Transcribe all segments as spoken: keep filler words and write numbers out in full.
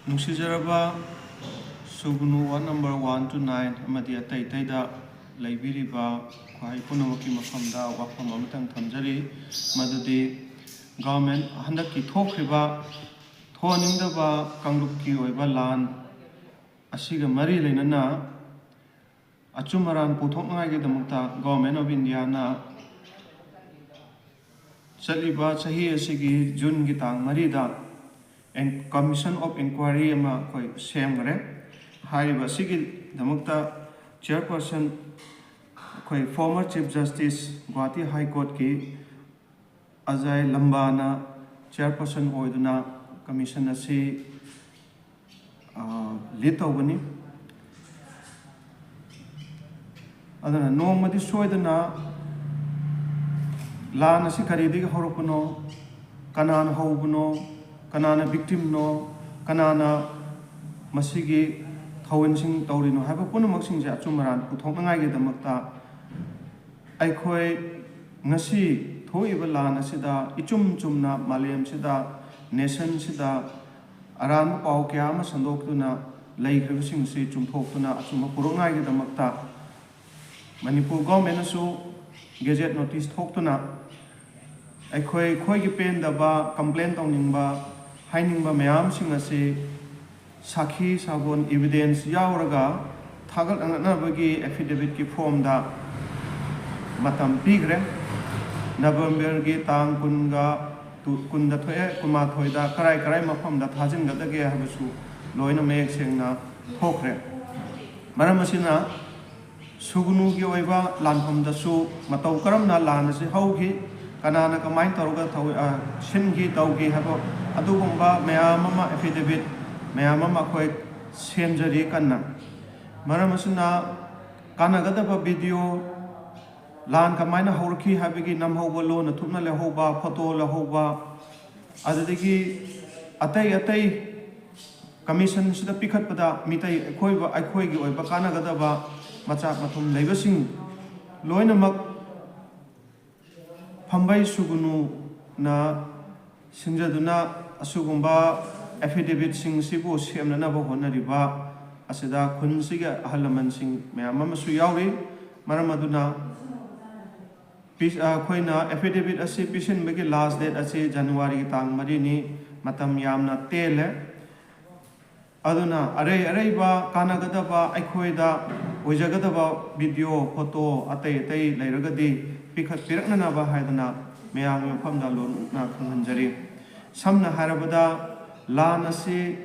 ꯅꯨꯡꯁꯤꯖꯔꯕ ꯁꯨꯒꯅꯨ ward number one two nine ꯑꯃꯗꯤ ꯑꯇꯩ ꯑꯇꯩꯗ ꯂꯩꯕꯤꯔꯤꯕ ꯈ꯭ꯋꯥꯏ ꯄꯨꯝꯅꯃꯛꯀꯤ ꯃꯐꯝꯗ ꯋꯥꯐꯝ ꯑꯃꯇꯪ ꯊꯝꯖꯔꯤ꯫ ꯃꯗꯨꯗꯤ ꯒꯣꯔꯃꯦꯟ ꯍꯟꯗꯛꯀꯤ ꯊꯣꯛꯈ꯭ꯔꯤꯕ ꯊꯣꯛꯍꯟꯅꯤꯡꯗꯕ ꯀꯥꯡꯂꯨꯞꯀꯤ ꯑꯣꯏꯕ ꯂꯥꯟ ꯑꯁꯤꯒ ꯃꯔꯤ ꯂꯩꯅꯅ ꯑꯆꯨꯝ ꯑꯔꯥꯟ ꯄꯨꯊꯣꯛꯅꯉꯥꯏꯒꯤꯗꯃꯛꯇ ꯒꯣꯔꯃꯦꯟ ꯑꯣꯐ ꯏꯟꯗꯤꯌꯥꯅ ꯆꯠꯂꯤꯕ ꯆꯍꯤ ꯑꯁꯤꯒꯤ ꯖꯨꯟꯒꯤ ꯇꯥꯡ ꯃꯔꯤꯗ ꯀꯃꯤꯁꯟ ꯑꯣꯐ ꯏꯟꯀ꯭ꯋꯥꯏꯔꯤ ꯑꯃ ꯑꯩꯈꯣꯏ ꯁꯦꯝꯈ꯭ꯔꯦ꯫ ꯍꯥꯏꯔꯤꯕ ꯑꯁꯤꯒꯤꯗꯃꯛꯇ ꯆꯤꯌꯔꯄꯔꯁꯟ ꯑꯩꯈꯣꯏ ꯐꯣꯔꯃꯔ ꯆꯤꯐ ꯖꯁꯇꯤꯁ ꯒꯨꯋꯥꯍꯥꯇꯤ ꯍꯥꯏ ꯀꯣꯔꯠꯀꯤ ꯑꯖꯥꯏ ꯂꯝꯕꯥꯅ ꯆꯤꯌꯔꯄꯔꯁꯟ ꯑꯣꯏꯗꯨꯅ ꯀꯃꯤꯁꯟ ꯑꯁꯤ ꯂꯤꯗ ꯇꯧꯒꯅꯤ꯫ ꯑꯗꯨꯅ ꯅꯣꯡꯃꯗꯤ ꯁꯣꯏꯗꯅ ꯂꯥꯟ ꯑꯁꯤ ꯀꯔꯤꯗꯒꯤ ꯍꯧꯔꯛꯄꯅꯣ, ꯀꯅꯥꯅ ꯍꯧꯕꯅꯣ, ꯀꯅꯥꯅ ꯚꯤꯛꯇꯤꯝꯅꯣ, ꯀꯅꯥꯅ ꯃꯁꯤꯒꯤ ꯊꯧꯑꯣꯏꯟꯁꯤꯡ ꯇꯧꯔꯤꯅꯣ ꯍꯥꯏꯕ ꯄꯨꯝꯅꯃꯛꯁꯤꯡꯁꯦ ꯑꯆꯨꯝ ꯑꯔꯥꯟ ꯄꯨꯊꯣꯛꯅꯉꯥꯏꯒꯤꯗꯃꯛꯇ ꯑꯩꯈꯣꯏ ꯉꯁꯤ ꯊꯣꯛꯏꯕ ꯂꯥꯟ ꯑꯁꯤꯗ ꯏꯆꯨꯝ ꯆꯨꯝꯅ ꯃꯥꯂꯦꯝꯁꯤꯗ, ꯅꯦꯁꯟꯁꯤꯗ ꯑꯔꯥꯟꯕ ꯄꯥꯎ ꯀꯌꯥ ꯑꯃ ꯁꯟꯗꯣꯛꯇꯨꯅ ꯂꯩꯈ꯭ꯔꯤꯕꯁꯤꯡꯁꯤ ꯆꯨꯝꯊꯣꯛꯇꯨꯅ ꯑꯆꯨꯝꯕ ꯄꯨꯔꯛꯅꯉꯥꯏꯒꯤꯗꯃꯛꯇ ꯃꯅꯤꯄꯨꯔ ꯒꯣꯔꯃꯦꯟꯅꯁꯨ ꯒꯦꯖꯦꯠ ꯅꯣꯇꯤꯁ ꯊꯣꯛꯇꯨꯅ ꯑꯩꯈꯣꯏ, ꯑꯩꯈꯣꯏꯒꯤ ꯄꯦꯟꯗꯕ, ꯀꯝꯄ꯭ꯂꯦꯟ ꯇꯧꯅꯤꯡꯕ, ꯍꯥꯏꯅꯤꯡꯕ ꯃꯌꯥꯝꯁꯤꯡ ꯑꯁꯤ ꯁꯥꯈꯤ ꯁꯥꯕꯣꯟ, ꯏꯕꯤꯗꯦꯟꯁ ꯌꯥꯎꯔꯒ ꯊꯥꯒꯠꯅꯅꯕꯒꯤ ꯑꯦꯐꯤꯗꯦꯕꯤꯠꯀꯤ ꯐꯣꯝꯗ ꯃꯇꯝ ꯄꯤꯈ꯭ꯔꯦ꯫ ꯅꯕꯦꯝꯕꯔꯒꯤ ꯇꯥꯡ ꯀꯨꯟꯒ ꯇꯨ-, ꯀꯨꯟꯗ ꯊꯣꯛꯑꯦ, ꯀꯨꯟꯃꯥꯊꯣꯏꯗ ꯀꯔꯥꯏ ꯀꯔꯥꯏ ꯃꯐꯝꯗ ꯊꯥꯖꯤꯟꯒꯗꯒꯦ ꯍꯥꯏꯕꯁꯨ ꯂꯣꯏꯅ ꯃꯌꯦꯛ ꯁꯦꯡꯅ ꯊꯣꯛꯈ꯭ꯔꯦ꯫ ꯃꯔꯝ ꯑꯁꯤꯅ ꯁꯨꯒꯅꯨꯒꯤ ꯑꯣꯏꯕ ꯂꯥꯟꯐꯝꯗꯁꯨ ꯃꯇꯧ ꯀꯔꯝꯅ ꯂꯥꯟ ꯑꯁꯤ ꯍꯧꯈꯤ, ꯀꯅꯥꯅ ꯀꯃꯥꯏꯅ ꯇꯧꯔꯒ ꯊꯧ-, ꯑ, ꯁꯤꯟꯈꯤ, ꯇꯧꯈꯤ ꯍꯥꯏꯕ ꯑꯗꯨꯒꯨꯝꯕ ꯃꯌꯥꯝ ꯑꯃ, ꯑꯦꯐꯤꯗꯦꯕꯤꯠ ꯃꯌꯥꯝ ꯑꯃ ꯑꯩꯈꯣꯏ ꯁꯦꯝꯖꯔꯤ ꯀꯟꯅ꯫ ꯃꯔꯝ ꯑꯁꯤꯅ ꯀꯥꯟꯅꯒꯗꯕ ꯚꯤꯗꯤꯑꯣ, ꯂꯥꯟ ꯀꯃꯥꯏꯅ ꯍꯧꯔꯛꯈꯤ ꯍꯥꯏꯕꯒꯤ ꯅꯝꯍꯧꯕ, ꯂꯣꯟꯅ ꯊꯨꯞꯅ ꯂꯧꯍꯧꯕ, ꯐꯣꯇꯣ ꯂꯧꯍꯧꯕ, ꯑꯗꯨꯗꯒꯤ ꯑꯇꯩ ꯑꯇꯩ ꯀꯃꯤꯁꯟꯁꯤꯗ ꯄꯤꯈꯠꯄꯗ ꯃꯤꯇꯩ ꯑꯩꯈꯣꯏꯕ-, ꯑꯩꯈꯣꯏꯒꯤ ꯑꯣꯏꯕ ꯀꯥꯟꯅꯒꯗꯕ ꯃꯆꯥꯛ ꯃꯊꯨꯝ ꯂꯩꯕꯁꯤꯡ ꯂꯣꯏꯅꯃꯛ ꯐꯝꯕꯩ ꯁꯨꯒꯨꯅꯨꯅ ꯁꯤꯟꯖꯗꯨꯅ ꯑꯁꯤꯒꯨꯝꯕ ꯑꯦꯐꯤꯗꯦꯕꯤꯠꯁꯤꯡꯁꯤꯕꯨ ꯁꯦꯝꯅꯅꯕ ꯍꯣꯠꯅꯔꯤꯕ ꯑꯁꯤꯗ ꯈꯨꯟꯁꯤꯒꯤ ꯑꯍꯜ ꯂꯃꯟꯁꯤꯡ ꯃꯌꯥꯝ ꯑꯃꯁꯨ ꯌꯥꯎꯔꯤ꯫ ꯃꯔꯝ ꯑꯗꯨꯅ ꯄꯤ-, ꯑꯩꯈꯣꯏꯅ ꯑꯦꯐꯤꯗꯦꯕꯤꯠ ꯑꯁꯤ ꯄꯤꯁꯤꯟꯕꯒꯤ ꯂꯥꯁ ꯗꯦꯠ ꯑꯁꯤ ꯖꯅꯋꯥꯔꯤꯒꯤ ꯇꯥꯡ ꯃꯔꯤꯅꯤ꯫ ꯃꯇꯝ ꯌꯥꯝꯅ ꯇꯦꯜꯂꯦ꯫ ꯑꯗꯨꯅ ꯑꯔꯩ ꯑꯔꯩꯕ ꯀꯥꯟꯅꯒꯗꯕ ꯑꯩꯈꯣꯏꯗ ꯑꯣꯏꯖꯒꯗꯕ ꯚꯤꯗꯤꯑꯣ, ꯐꯣꯇꯣ ꯑꯇꯩ ꯑꯇꯩ ꯂꯩꯔꯒꯗꯤ ꯄꯤꯈꯠꯄꯤꯔꯛꯅꯅꯕ ꯍꯥꯏꯗꯅ ꯃꯌꯥꯝꯒꯤ ꯃꯐꯝꯗ ꯂꯣꯟꯅ ꯈꯪꯍꯟꯖꯔꯤ꯫ ꯁꯝꯅ ꯍꯥꯏꯔꯕꯗ, ꯂꯥꯟ ꯑꯁꯤ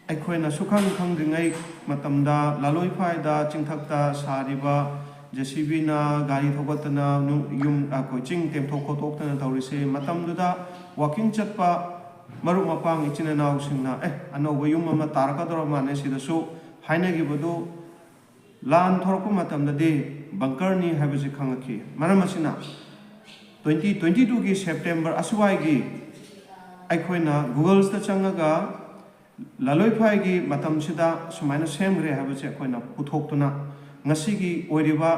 ꯑꯩꯈꯣꯏꯅ ꯁꯨꯈꯪ ꯈꯪꯗ꯭ꯔꯤꯉꯩ ꯃꯇꯝꯗ ꯂꯥꯂꯣꯏꯐꯥꯏꯗ ꯆꯤꯡꯊꯛꯇ ꯁꯥꯔꯤꯕ ꯖꯦ ꯁꯤ ꯕꯤꯅ ꯒꯥꯔꯤ ꯊꯧꯒꯠꯇꯅ ꯅꯨ-, ꯌꯨꯝ, ꯑꯩꯈꯣꯏ ꯆꯤꯡ ꯇꯦꯝꯊꯣꯛ ꯈꯣꯠꯇꯣꯛꯇꯅ ꯇꯧꯔꯤꯁꯤ꯫ ꯃꯇꯝꯗꯨꯗ ꯋꯥꯀꯤꯡ ꯆꯠꯄ ꯃꯔꯨꯞ ꯃꯄꯥꯡ ꯏꯆꯤꯟ ꯏꯅꯥꯎꯁꯤꯡꯅ, "ꯑꯦ, ꯑꯅꯧꯕ ꯌꯨꯝ ꯑꯃ ꯇꯥꯔꯛꯀꯗꯧꯔ ꯃꯥꯜꯂꯦ ꯁꯤꯗꯁꯨ" ꯍꯥꯏꯅꯈꯤꯕꯗꯨ ꯂꯥꯟ ꯊꯣꯔꯛꯄ ꯃꯇꯝꯗꯗꯤ ꯕꯪꯀꯔꯅꯤ ꯍꯥꯏꯕꯁꯤ ꯈꯪꯉꯛꯈꯤ꯫ ꯃꯔꯝ ꯑꯁꯤꯅ, twenty twenty twoꯒꯤ ꯁꯦꯞꯇꯦꯝꯕꯔ ꯑꯁꯨꯋꯥꯏꯒꯤ ꯑꯩꯈꯣꯏꯅ Googleꯁꯇ ꯆꯪꯉꯒ ꯂꯥꯂꯣꯏꯐꯥꯏꯒꯤ ꯃꯇꯝꯁꯤꯗ ꯁꯨꯃꯥꯏꯅ ꯁꯦꯝꯈ꯭ꯔꯦ ꯍꯥꯏꯕꯁꯦ ꯑꯩꯈꯣꯏꯅ ꯄꯨꯊꯣꯛꯇꯨꯅ, ꯉꯁꯤꯒꯤ ꯑꯣꯏꯔꯤꯕ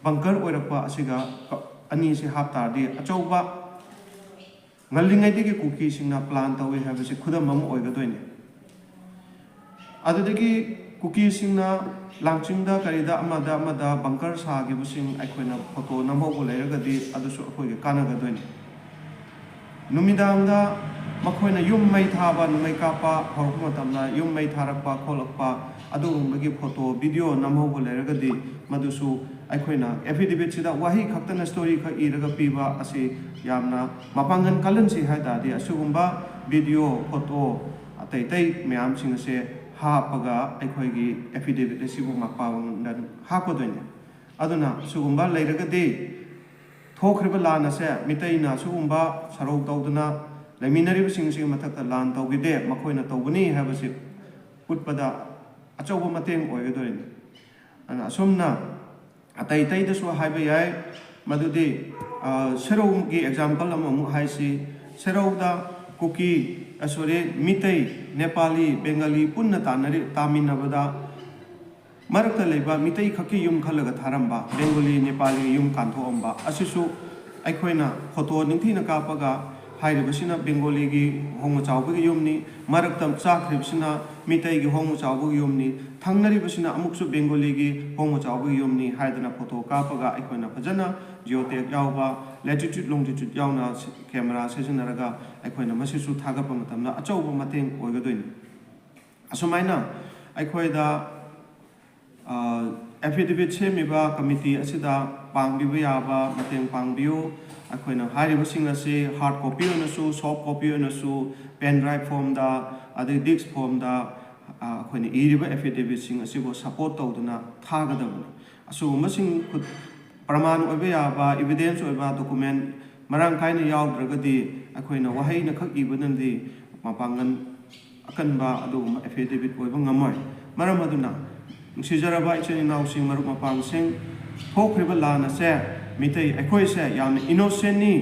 ꯕꯪꯀꯔ ꯑꯣꯏꯔꯛꯄ ꯑꯁꯤꯒ ꯑꯅꯤꯁꯤ ꯍꯥꯞꯇꯥꯔꯗꯤ ꯑꯆꯧꯕ ꯉꯜꯂꯤꯉꯩꯗꯒꯤ ꯀꯨꯀꯤꯁꯤꯡꯅ ꯄ꯭ꯂꯥꯟ ꯇꯧꯏ ꯍꯥꯏꯕꯁꯤ ꯈꯨꯗꯝ ꯑꯃ ꯑꯣꯏꯒꯗꯣꯏꯅꯤ꯫ ꯑꯗꯨꯗꯒꯤ ꯀꯨꯀꯤꯁꯤꯡꯅ ꯂꯥꯡꯆꯤꯡꯗ ꯀꯔꯤꯗ ꯑꯃꯗ ꯑꯃꯗ ꯕꯪꯀꯔ ꯁꯥꯈꯤꯕꯁꯤꯡ ꯑꯩꯈꯣꯏꯅ ꯐꯣꯇꯣ ꯅꯝꯍꯧꯕ ꯂꯩꯔꯒꯗꯤ ꯑꯗꯨꯁꯨ ꯑꯩꯈꯣꯏꯒꯤ ꯀꯥꯟꯅꯒꯗꯣꯏꯅꯤ꯫ ꯅꯨꯃꯤꯗꯥꯡꯗ ꯃꯈꯣꯏꯅ ꯌꯨꯝ ꯃꯩ ꯊꯥꯕ, ꯅꯣꯡꯃꯩ ꯀꯥꯞꯄ ꯍꯧꯔꯛꯄ ꯃꯇꯝꯗ ꯌꯨꯝ ꯃꯩ ꯊꯥꯔꯛꯄ ꯈꯣꯠꯂꯛꯄ ꯑꯗꯨꯒꯨꯝꯕꯒꯤ ꯐꯣꯇꯣ, ꯚꯤꯗꯤꯑꯣ ꯅꯝꯍꯧꯕ ꯂꯩꯔꯒꯗꯤ ꯃꯗꯨꯁꯨ ꯑꯩꯈꯣꯏꯅ ꯑꯦꯐꯤꯗꯦꯕꯤꯠꯁꯤꯗ ꯋꯥꯍꯩ ꯈꯛꯇꯅ, ꯁ꯭ꯇꯣꯔꯤ ꯈꯛ ꯏꯔꯒ ꯄꯤꯕ ꯑꯁꯤ ꯌꯥꯝꯅ ꯃꯄꯥꯡꯒꯜ ꯀꯜꯍꯟꯁꯤ ꯍꯥꯏ ꯇꯥꯔꯗꯤ ꯑꯁꯤꯒꯨꯝꯕ ꯚꯤꯗꯤꯑꯣ, ꯐꯣꯇꯣ, ꯑꯇꯩ ꯑꯇꯩ ꯃꯌꯥꯝꯁꯤꯡ ꯑꯁꯦ ꯍꯥꯞꯄꯒ ꯑꯩꯈꯣꯏꯒꯤ ꯑꯦꯐꯤꯗꯦꯕꯤꯠ ꯑꯁꯤꯕꯨ ꯃꯄꯥꯡꯒꯜ ꯍꯥꯞꯀꯗꯣꯏꯅꯤ꯫ ꯑꯗꯨꯅ ꯁꯤꯒꯨꯝꯕ ꯂꯩꯔꯒꯗꯤ ꯊꯣꯛꯈ꯭ꯔꯤꯕ ꯂꯥꯟ ꯑꯁꯦ ꯃꯤꯇꯩꯅ ꯁꯤꯒꯨꯝꯕ ꯁꯔꯧ ꯇꯧꯗꯨꯅ ꯂꯩꯃꯤꯟꯅꯔꯤꯕꯁꯤꯡꯁꯤꯒꯤ ꯃꯊꯛꯇ ꯂꯥꯟ ꯇꯧꯈꯤꯗꯦ, ꯃꯈꯣꯏꯅ ꯇꯧꯕꯅꯤ ꯍꯥꯏꯕꯁꯤ ꯎꯠꯄꯗ ꯑꯆꯧꯕ ꯃꯇꯦꯡ ꯑꯣꯏꯒꯗꯣꯔꯤꯅꯤ꯫ ꯑꯗꯨꯅ ꯑꯁꯨꯝꯅ ꯑꯇꯩ ꯑꯇꯩꯗꯁꯨ ꯍꯥꯏꯕ ꯌꯥꯏ꯫ ꯃꯗꯨꯗꯤ, ꯑ, ꯁꯦꯔꯧꯒꯤ ꯑꯦꯛꯖꯥꯝꯄꯜ ꯑꯃꯃꯨꯛ ꯍꯥꯏꯁꯤ꯫ ꯁꯦꯔꯧꯗ ꯀꯨꯀꯤ, ꯑ, ꯁꯣꯔꯤ, ꯃꯤꯇꯩ, ꯅꯦꯄꯥꯂꯤ, ꯕꯦꯡꯒꯥꯂꯤ ꯄꯨꯟꯅ ꯇꯥꯟꯅꯔꯤ-, ꯇꯥꯃꯤꯟꯅꯕꯗ ꯃꯔꯛꯇ ꯂꯩꯕ ꯃꯤꯇꯩ ꯈꯛꯀꯤ ꯌꯨꯝ ꯈꯜꯂꯒ ꯊꯥꯔꯝꯕ, ꯕꯦꯡꯒꯣꯂꯤ, ꯅꯦꯄꯥꯂꯤ ꯌꯨꯝ ꯀꯥꯟꯊꯣꯛꯑꯝꯕ ꯑꯁꯤꯁꯨ ꯑꯩꯈꯣꯏꯅ ꯐꯣꯇꯣ ꯅꯤꯡꯊꯤꯅ ꯀꯥꯞꯄꯒ ꯍꯥꯏꯔꯤꯕꯁꯤꯅ ꯕꯦꯡꯒꯣꯂꯤꯒꯤ ꯍꯣꯡꯕ ꯆꯥꯎꯕꯒꯤ ꯌꯨꯝꯅꯤ, ꯃꯔꯛꯇ ꯆꯥꯈ꯭ꯔꯤꯕꯁꯤꯅ ꯃꯤꯇꯩꯒꯤ ꯍꯣꯡꯕ ꯆꯥꯎꯕꯒꯤ ꯌꯨꯝꯅꯤ, ꯊꯪꯅꯔꯤꯕꯁꯤꯅ ꯑꯃꯨꯛꯁꯨ ꯕꯦꯡꯒꯣꯂꯤꯒꯤ ꯍꯣꯡꯕ ꯆꯥꯎꯕꯒꯤ ꯌꯨꯝꯅꯤ ꯍꯥꯏꯗꯅ ꯐꯣꯇꯣ ꯀꯥꯞꯄꯒ ꯑꯩꯈꯣꯏꯅ ꯐꯖꯅ geotag ꯌꯥꯎꯕ, latitude longitude ꯌꯥꯎꯅ camera ꯁꯤꯖꯤꯟꯅꯔꯒ ꯑꯩꯈꯣꯏꯅ ꯃꯁꯤꯁꯨ ꯊꯥꯒꯠꯄ ꯃꯇꯝꯗ ꯑꯆꯧꯕ ꯃꯇꯦꯡ ꯑꯣꯏꯒꯗꯣꯏꯅꯤ꯫ ꯑꯁꯨꯃꯥꯏꯅ ꯑꯩꯈꯣꯏꯗ affidavit ꯁꯦꯝꯃꯤꯕ committee ꯑꯁꯤꯗ ꯄꯥꯡꯕꯤꯕ ꯌꯥꯕ ꯃꯇꯦꯡ ꯄꯥꯡꯕꯤꯌꯨ꯫ ꯑꯩꯈꯣꯏꯅ ꯍꯥꯏꯔꯤꯕꯁꯤꯡ ꯑꯁꯤ hard copy ꯑꯣꯏꯅꯁꯨ, soft copy ꯑꯣꯏꯅꯁꯨ, pen drive form ꯗ, ꯑꯗꯩ disk form ꯗ, ꯑ, ꯑꯩꯈꯣꯏꯅ ꯏꯔꯤꯕ affidavit ꯁꯤꯡ ꯑꯁꯤꯕꯨ support ꯇꯧꯗꯨꯅ ꯊꯥꯒꯗꯕꯅꯤ꯫ ꯑꯁꯤꯒꯨꯝꯕꯁꯤꯡ ꯈꯨꯠ-, ꯄ꯭ꯔꯃꯥꯟ ꯑꯣꯏꯕ ꯌꯥꯕ, evidence ꯑꯣꯏꯕ document ꯃꯔꯥꯡ ꯀꯥꯏꯅ ꯌꯥꯎꯗ꯭ꯔꯒꯗꯤ ꯑꯩꯈꯣꯏꯅ ꯋꯥꯍꯩꯅ ꯈꯛ ꯏꯕꯅꯗꯤ ꯃꯄꯥꯡꯒꯜ ꯑꯀꯟꯕ ꯑꯗꯨꯒꯨꯝꯕ affidavit ꯑꯣꯏꯕ ꯉꯝꯃꯣꯏ꯫ ꯃꯔꯝ ꯑꯗꯨꯅ, ꯅꯨꯡꯁꯤꯖꯔꯕ ꯏꯆꯤꯟ ꯏꯅꯥꯎꯁꯤꯡ, ꯃꯔꯨꯞ ꯃꯄꯥꯡꯁꯤꯡ, ꯊꯣꯛꯈ꯭ꯔꯤꯕ ꯂꯥꯟ ꯑꯁꯦ ꯃꯤꯇꯩ ꯑꯩꯈꯣꯏꯁꯦ ꯌꯥꯝꯅ innocent ꯅꯤ,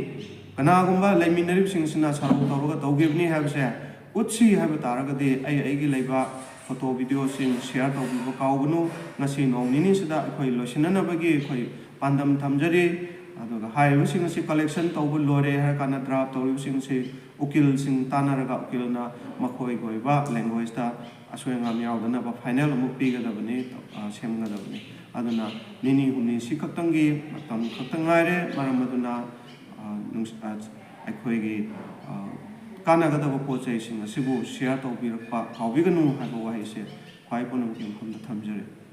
ꯀꯅꯥꯒꯨꯝꯕ ꯂꯩꯃꯤꯟꯅꯔꯤꯕꯁꯤꯡꯁꯤꯅ ꯁꯔꯧ ꯇꯧꯔꯒ ꯇꯧꯈꯤꯕꯅꯤ ꯍꯥꯏꯕꯁꯦ ꯎꯠꯁꯤ ꯍꯥꯏꯕ ꯇꯥꯔꯒꯗꯤ, ꯑꯩ ꯑꯩꯒꯤ ꯂꯩꯕ photo video ꯁꯤꯡ share ꯇꯧꯕꯤꯕ ꯀꯥꯎꯒꯅꯨ꯫ ꯉꯁꯤ ꯅꯣꯡ ꯅꯤꯅꯤꯁꯤꯗ ꯑꯩꯈꯣꯏ ꯂꯣꯏꯁꯤꯟꯅꯅꯕꯒꯤ ꯑꯩꯈꯣꯏ ꯄꯥꯟꯗꯝ ꯊꯝꯖꯔꯤ꯫ ꯑꯗꯨꯒ ꯍꯥꯏꯔꯤꯕꯁꯤꯡ ꯑꯁꯤ collection ꯇꯧꯕ ꯂꯣꯏꯔꯦ ꯍꯥꯏꯔ ꯀꯥꯟꯗ draft ꯇꯧꯔꯤꯕꯁꯤꯡ ꯑꯁꯤ ꯎꯀꯤꯜꯁꯤꯡ ꯇꯥꯟꯅꯔꯒ ꯎꯀꯤꯜꯅ ꯃꯈꯣꯏꯒꯤ ꯑꯣꯏꯕ language ꯇ ꯑꯁꯣꯏ ꯑꯉꯥꯝ ꯌꯥꯎꯗꯅꯕ final ꯑꯃꯨꯛ ꯄꯤꯒꯗꯕꯅꯤ, ꯑ, ꯁꯦꯝꯒꯗꯕꯅꯤ꯫ ꯑꯗꯨꯅ ꯅꯤꯅꯤ ꯍꯨꯝꯅꯤ ꯁꯤ ꯈꯛꯇꯪꯒꯤ ꯃꯇꯝ ꯈꯛꯇꯪ ꯉꯥꯏꯔꯦ꯫ ꯃꯔꯝ ꯑꯗꯨꯅ, ꯑ, ꯅꯨꯡꯁ-, ꯑ, ꯑꯩꯈꯣꯏꯒꯤ, ꯑ, ꯀꯥꯟꯅꯒꯗꯕ ꯄꯣꯠ ꯆꯩꯁꯤꯡ ꯑꯁꯤꯕꯨ share ꯇꯧꯕꯤꯔꯛꯄ ꯀꯥꯎꯕꯤꯒꯅꯨ ꯍꯥꯏꯕ ꯋꯥꯍꯩꯁꯦ ꯈ꯭ꯋꯥꯏ ꯄꯨꯝꯅꯃꯛꯀꯤ ꯃꯐꯝꯗ ꯊꯝꯖꯔꯤ꯫